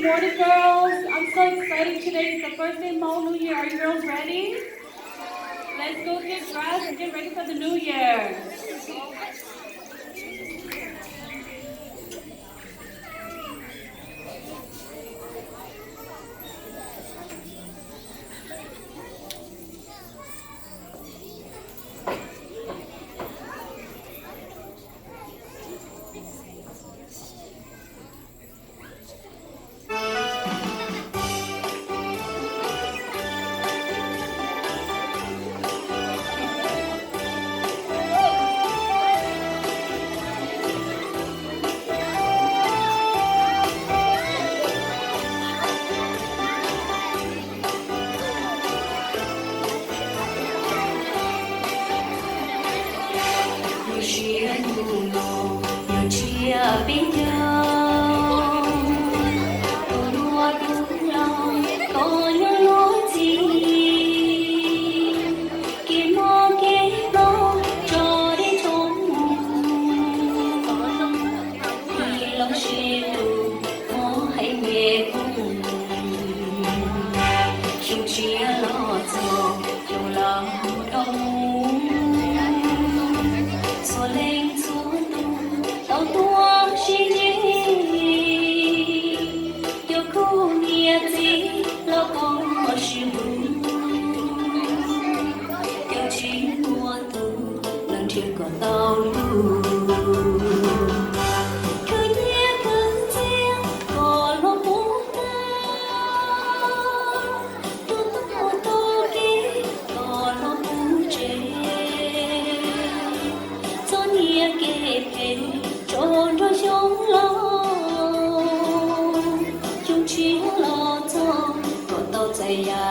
Morning, girls. I'm so excited. Today is the first day Hmong New Year. Are you girls ready? Let's go get dressed and get ready for the new year. Lub siab ntuj no yog tsiab peb caug, tus duab dub los koj nyob luag ntxhi, kev mob kev ploj tso deb tso mus, ib los sib hlub mob heev me kuj mus. Xyoo tshiab los txog xyoo laus dhau mus, txhua leej txhua tus tau tuaj sib ntsib, cov khub niam txiv los koom sib hlub, cov tsis muaj tus los nrhiav kom tau lub, khwv nyiaj khwv txiaj kom luag pub tag, tus tuaj mus tus ke kom luag pub tsev, txhob niaj kev phem tso nrog xyoo laus, xyoo tshiab los txog kom tau txais yam